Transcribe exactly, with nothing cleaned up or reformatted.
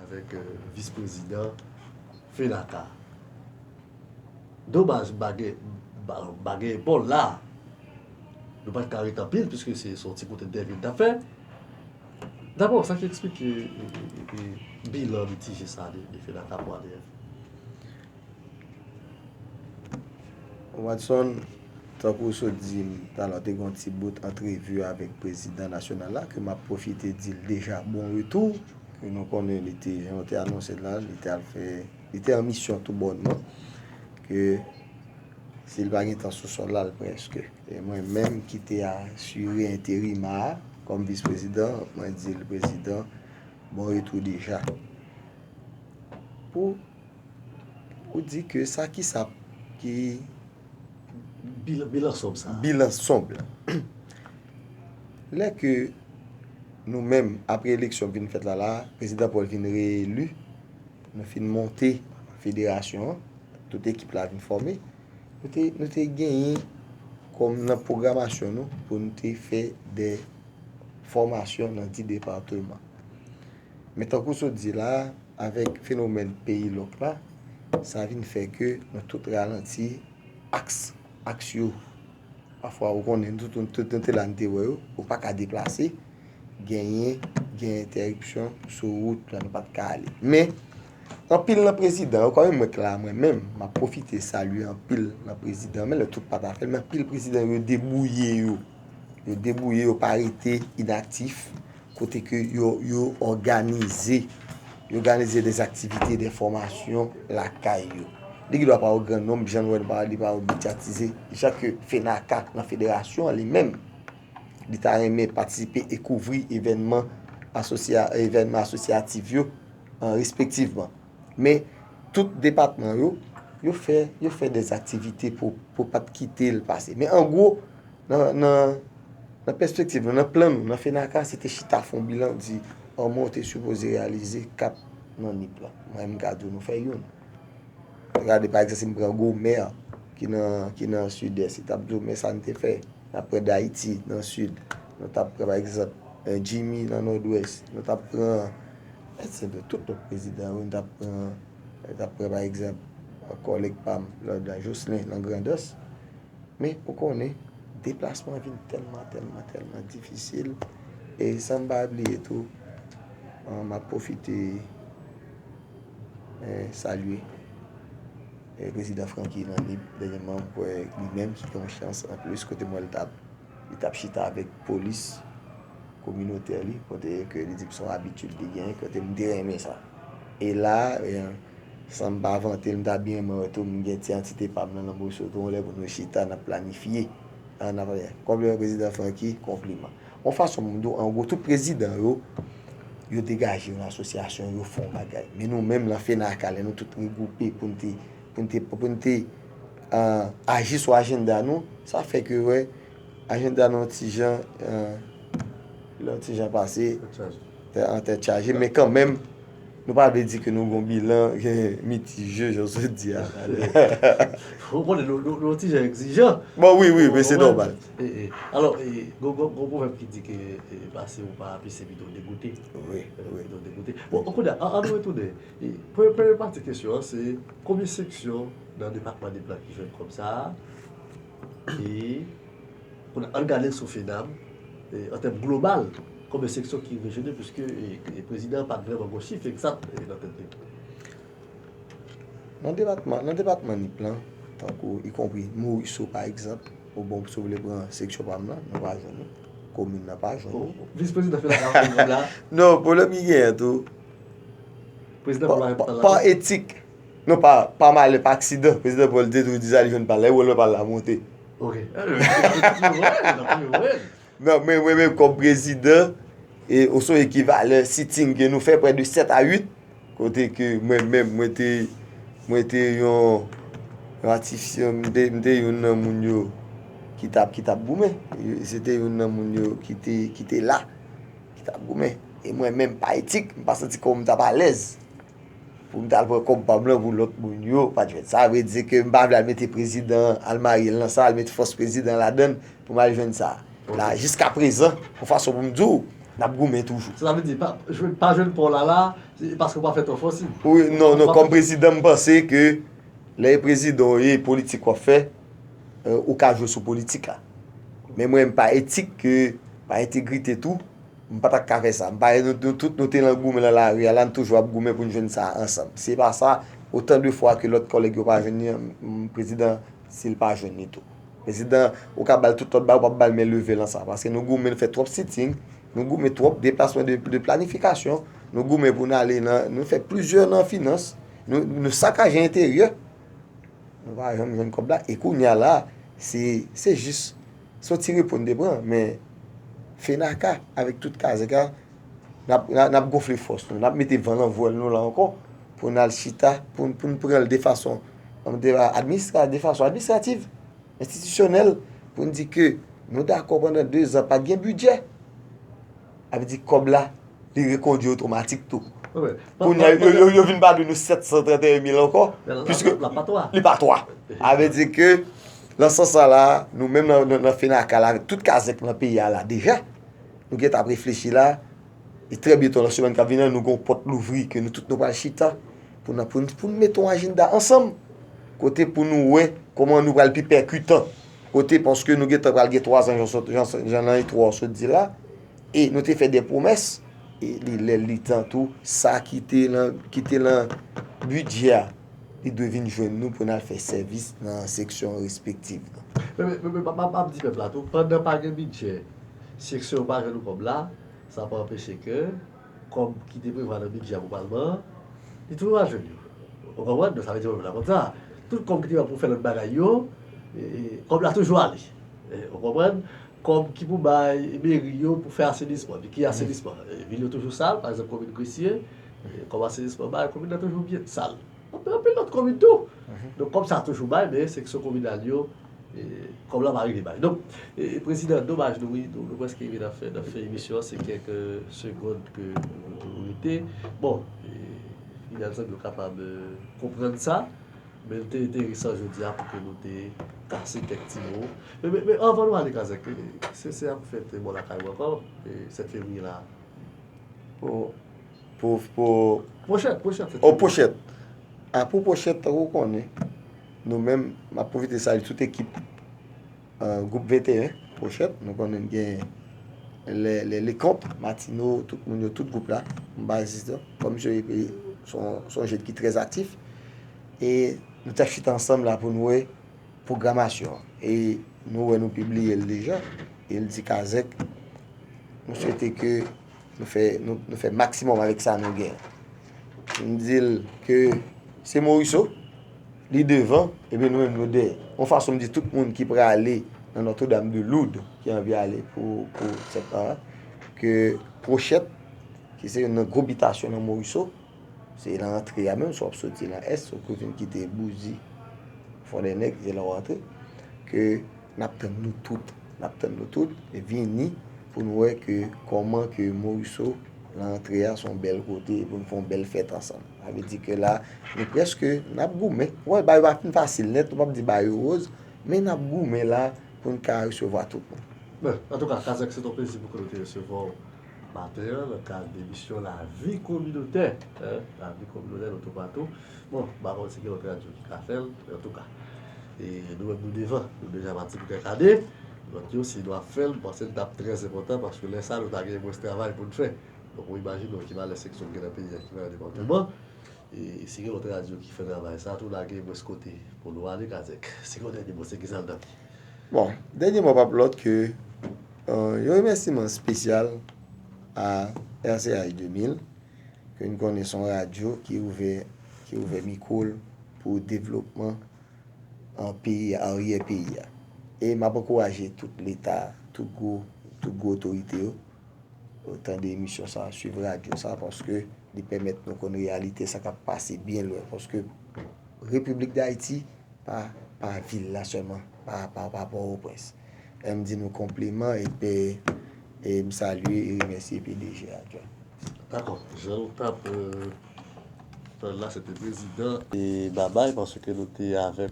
Avèk euh, vis prezidan Fenaka. Domaj, bagay, bagay bòl la. Nou pa t ka ret anpil, piske se yon ti kote dèvye n t ap fè. Dabò, sa ki eksplike e, e, e, e, bilan mitije sa de, de Fenaka pou ane a? Watson, tankou w sot di m talè, te gen yon ti bout antrevi avèk prezidan nasyonal la, ke m ap pwofite di l deja bon retou, ke nou konnen li te, jan w te anonse l la, li te al fè, li te an misyon toubònman, ke si l pa gen tan sou sòl la, l prèske. E mwen menm ki te asire enterima a kòm vis prezidan, mwen di l prezidan, bon retou deja. Pou Ou di ke sa ki sa ki bilan, bilan sonb sa. Bilan sonb la. Lè ke nou menm, apre eleksyon vin fèt la la, prezidan Paul vin reeli, nou fin monte federasyon an, tout ekip la vin fòme, nou te, nou te genyen kòm nan pwogramasyon nou pou nou te fè de fòmasyon nan dis depatman. Men tankou w sot di la, avèk fenomèn peyi lòk la, sa vin fè ke nou tout ralanti aks, aks yo. Pafwa, ou konnen, nou tout, tout, tout te la, nou te wè yo, ou pa ka deplase, genyen, gen entèripsyon sou wout la, nou pa t ka ale. Men, anpil nan prezidan yo, kanmenm mwen k la, mwen menm, m ap pwofite salye anpil nan prezidan, men lè tout pa ta fè l, men anpil prezidan yo debouye yo. Yo debouye, yo pa rete inaktif. Kote ke yo, yo òganize, yo òganize de aktivite de fòmasyon lakay yo. Li gen dwa pa yon gran nonb, jan nou wè li pa, li pa yon medyatize. Jan ke Fenaka nan federasyon an li menm, li ta renmen patisipe e kouvri evènman asosya, evènman asosyatif yo, an, respektivman. Men, tout depatman yo, yo fè, yo fè de aktivite pou, pou pa t kite l pase. Men an gwo, nan, nan, nan pèspektiv nou, nan plan nou, nan Fenaka, se te chita fè yon bilan, di, òman w te sipoze reyalize kat nan Nip la. Mwen, m ka di w, nou fè youn. Gade, pa egzanp, si m pran Gomè, ki nan, ki nan Sidès, li t ap di w, men sa n te fè. N ap pran Dayiti nan Sid. Nou t ap pran, pa egzanp, eh, Jimmy nan Nòdwès. Nou t ap pran, eh, se de tout lòt prezidan yo. Nou t ap pran, nou t ap pran, pa egzanp, kòlèg pa m, lòt la, Jocelyn nan Grandans. Men, ou konnen, deplasman an vin tèlman, tèlman, tèlman difisil. E san m pa bliye tou, eh, m ap pwofite, eh, salye, eh, prezidan Francky nan Nip, dènyèman, m kwè li menm ki gen yon chans anplis, kote m wè l t ap, li t ap chita avèk polis kominotè li, kote ke li di m se yon abitid li genyen, kote m te renmen sa. E la, eh, san m pa vante l, m ta byen renmen wè tou, m gen ti antite pa m nan, nan Boso tou, yon lè pou nou chita, n ap planifye. An, n ap, konpliman prezidan Francky, konpliman. Yon fason pou m di w, an gwo, tout prezidan yo, yo degaje yon asosyasyon, yo fè yon bagay. Men nou menm, nan Fenaka, lè nou tout regwoupe pou n te, pou n te, pou n te, eh, aji sou ajanda nou, sa fè ke, wè, ajanda nou yon ti jan, eh, li yon ti jan pase, tèt chaje, men kanmenm, nou pa vle di ke nou gen yon bilan mitije, jan w sot di a. Ou konnen, nou, nou, nou yon ti jan egzijan. Bon, wi, wi, men se nòmal. E, e. Alò, e, gon, gon, gon pwovèb ki di ke e, pase ou pa pise pito degoute. Wi, wi. Pito degoute. Bon, kounye a, an, an nou retounen. E, premye, premye pati kesyon an, se konbyen seksyon nan depatman Nip la ki jwenn kòb sa a? E, kounye a, an gade sou FENAB, e, an tèm global, konbyen seksyon ki rejwenn yo, piske e, e, prezidan an pa t vrèman gon chif egzat e, nan tèt li. Nan depatman, nan depatman Nip lan, tankou, ikonpri Moriso pa egzanp, ou bon, si w vle pran seksyon pa m lan, nou pa jwenn li. Komin nan pa jwenn li. Vis prezidan FENAB la, la. Non, pwoblèm ki genyen tou. Prezidan pa, pa, pa etik. Non, pa, pa malè, pa aksidan. Prezidan Paul Détrudy sa li jwenn pa la, e wòl pa la monte. Ok. Nan, men mwen menm kòm prezidan, e oswa ekivalan sitting ke nou fè prè de sèt a uit, kote ke mwen menm, mwen te, mwen te yon, yon atifisye, m te, m te youn nan moun yo ki t ap, ki t ap goumen. Se te youn nan moun yo ki te, ki te la, ki t ap goumen. E mwen menm, pa etik, m pa santi kò m t ap alèz pou m t al pran kòb pa m lan pou lòt moun yo pa t jwenn. Sa vle di ke m pa vle al mete prezidan an, al marye l nan sa, al mete fòs prezidan an ladann pou m al jwenn sa. La, jiskaprezan, yon fason pou m di w, N ap goumen toujou. Sa vle di, pa jwenn pa jwenn pa w la la, se paske w pa fè twòp fòs. Wi, non, non, kòm prezidan, m panse ke lè e prezidan w ye, politik w ap fè, ou ka jwe sou politik la. Men mwen, m pa etik ke, pa entegrite tou, m pa t ap ka fè sa. M pa, nou, nou tout, nou te nan goumen nan lari a la, n toujou ap goumen pou n jwenn sa ansanm. Se pa sa, otan de fwa ke lòt kòlèg yo pa jwenn li, prezidan, si l pa jwenn li tou. Prezidan, ou ka ba l tout lòt bagay, ou p ap ba l men leve lan sa. Paske nou goumen, nou fè twòp sitting, nou goumen twòp deplasman de, de planifikasyon, nou goumen pou n ale nan, nou fè plizyè nan finans, nou, nou sakaje enteryè. Nou pa janm jwenn kòb la. E kounye a la, se, se jis, se yon ti repo n te pran, men Fenaka, avèk tout Kazèk la, n ap, n ap, n ap gonfle fòs nou, n ap mete van nan vwèl nou la ankò, pou n al chita, pou n, pou n pran l de fason, administra, de fason administrativ, enstitisyonèl, pou n di ke nou dakò pandan de zan pa t gen bidjè. Sa vle di kòb la, li rekondwi otomatik tou. Kounye a, yo, yo, yo vin ba nou sèt san trannteyen mil ankò, piske li pa twa. Sa vle di ke, nan sans sa la, nou menm nan, nan, nan Fenaka la, avèk tout Kazèk nan peyi a la deja, nou gentan ap reflechi la, e trè byento, nan semèn k ap vini an, nou gen yon pòt louvri ke nou tout nou pral chita pou n, pou n, pou n mete yon ajanda ansanm, kote pou nou wè kòman nou pral pi pèkitan, kote paske nou gentan pral gen twa zan, jan, jan, jan nan entwo a sot di la, e nou te fè de pwomès, e li lè li tan tou, sa ki te nan, ki te nan bidjè a, li dwe vin jwenn nou pou n al fè sèvis nan seksyon respektiv nou. Men, men, men, men, m ap, m ap di pèp la tou, pandan pa gen bidjè, seksyon yo pa jwenn kòb la, sa pa anpeche ke kòb ki te prevwa nan bidjè a pou palman an, li toujou pa jwenn yo. Ou konprann? Donk, sa vle di, pèp la konn sa. Tout kòb ki te prevwa pou fè lòt bagay yo, e, e, kòb la toujou ale. E, ou konprann? Kòb ki pou bay meri yo pou fè asenisman. Epi ki asenisman? E, vil yo toujou sal, pa egzanp, komin Gresye, e, kòb asenisman bay, komin nan toujou byen sal. Anpil, anpil lòt komin tou. Donk, kòb sa toujou bay, men seksyon kominal yo, e, kòb la pa rive bay. Donk, e, prezidan, domaj nou, wi, nou, nou prèske rive nan fen, nan fen emisyon an, se kèk, e, segond ke nou, nou rete. Bon, e, Fidel Zang yo kapab, e, konprann sa, men li te enteresan jodi a pou ke nou te kase kèk ti mo. Men, men, men anvan nou ale, Kazèk, e, se, se ap fèt bò lakay ou ankò, e, sèt fevriye la. Pou, pou, pou, Pwochèt, pwochèt, sèt fevriye. O, pwochèt. A, pou pwochèt, tankou w konnen, nou menm, m ap pwofite salye tout ekip, e, gwoup venteyen, pwochèt, nou konnen n gen lè, lè, Lekonp, Matino, tout moun yo, tout gwoup la, m pa di sa, kòm misye se yon, se yon jèn ki trè aktif, e nou t ap chita ansanm la pou n wè pwogramasyon an. E nou wè nou pibliye l deja, e l di Kazèk, nou swete ke nou fè, nou, nou fè maksimòm avèk sa nou gen. M di l ke se Morisseau, li devan, epi nou menm nou dèyè. Yon fason m di tout moun ki prale nan Notre-Dame de Lourdes, ki anvi ale pou, pou sèt tan an, ke Pwochèt, ki se youn nan gwo bitasyon nan Morisseau, se nan antre a menm, si w ap soti nan ès, ou vin kite Bouzi, Fondènèg, se la w antre, ke n ap tann nou tout, n ap tann nou tout, e vini pou n wè ke kòman ke Morisseau, nan antre a, se yon bèl kote, pou n fè yon bèl fèt ansanm. Sa vle di ke la, nou prèske, n ap goumen. Ou wè, bagay yo pa fin fasil nèt, nou p ap di bagay yo woz, men n ap goumen la pou n ka resevwa tout moun. Bon, antouka, Kazèk, se t on plezi pou ke nou te resevwa w maten an nan kad emisyon Lavi Kominotè. Lavi Kominotè, nou toupatou. Bon, m pa konn si gen lòt radyo ki ka fè l, men antouka, e nou menm nou devan, nou deja pati pou kèk ane. Lòt yo, si nou ap fè l, m panse l t ap trè enpòtan, paske lè sa a, nou ta gen mwens travay pou n fè. Donk, ou imajine w ki malè seksyon k gen nan peyi a, ki malè depatman. E si gen lòt radyo ki fè travay sa a tou, lage mwens kote pou nou ale, Kazèk. Si gen yon dènye mo, se ki sa l t ap ye? Bon, dènye mo p ap lòt ke, e, yon remèsiman espesyal a R C H de mil, ke n konnen se yon radyo ki ouvè, ki ouvè mikwo l pou devlopman an peyi a, aryè peyi a. E m ap ankouraje tout Leta, tout gwo, tout gwo otorite yo, tande emisyon sa, swiv radyo sa, paske li pèmèt nou konn reyalite sa k ap pase byen lwen. Paske Repiblik Dayiti pa, pa vil la sèlman, pa, pa, pa Pòtoprens. M di nou konpliman epi, e m salye e remèsye P D G a. Dakò. Jan nou t ap, e, tann la, se te prezidan. E babay, paske nou te avèk